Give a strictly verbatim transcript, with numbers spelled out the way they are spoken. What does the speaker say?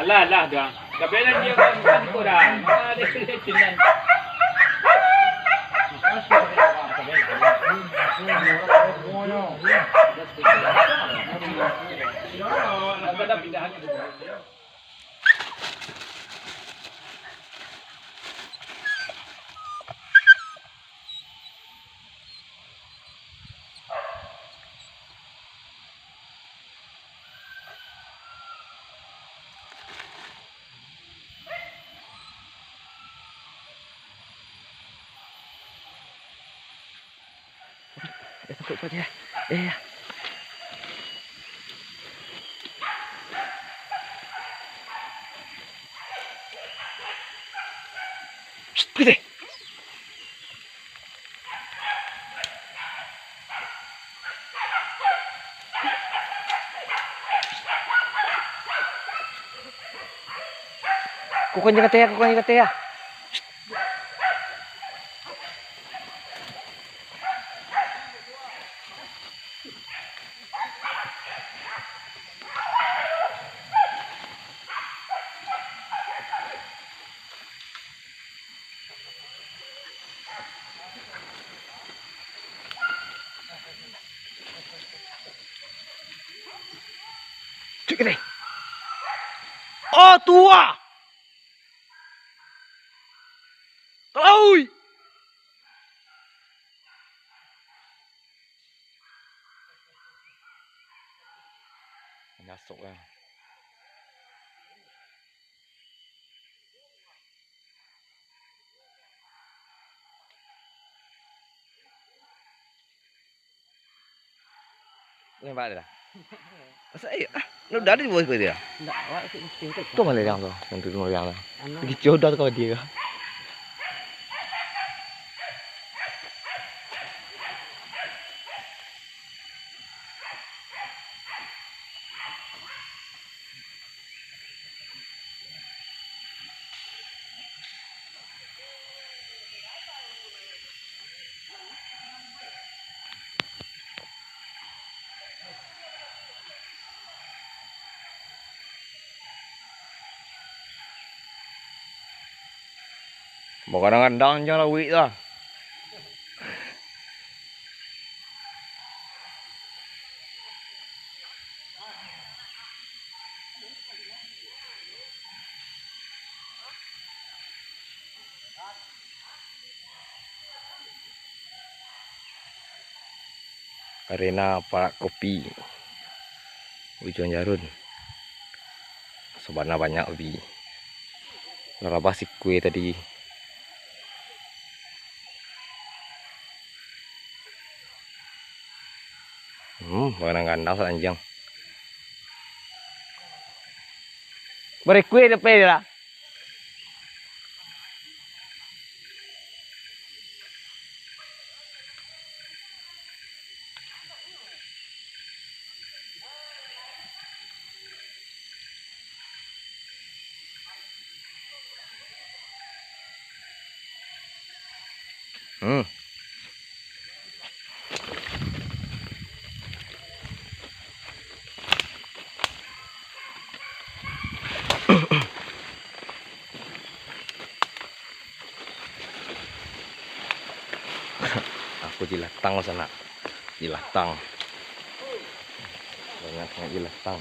Lah, lah, dah. Tapi lah dia kan, kan ikut dah. Mana dia kena tenang. Ada pindahan. Eh, takut kuat je. Eh, ya. Psst, putih. Kukuan je kateh, kukuan je kateh. Cik, kene. Oh, tuah. Kalaui. Nyasok lah. Nembak dia dah. Masa iya? Ah, lu dari bawah kau dia? Ndak, awak ikut insting tu. Tu malayang tu, nanti malayang tu. Anak. Pergi jodoh kau dia. Bagadang-gadang jan lawik tu lah. Arena parak kopi Ujuang Jarun. Sabana banyak bi. Larabah sikue tadi. Hmm, bagadang-gadang salanjang. Barekue depe lah. Hmm. Aku jilatang sanak. Jilatang. Banyak sangat jilatang.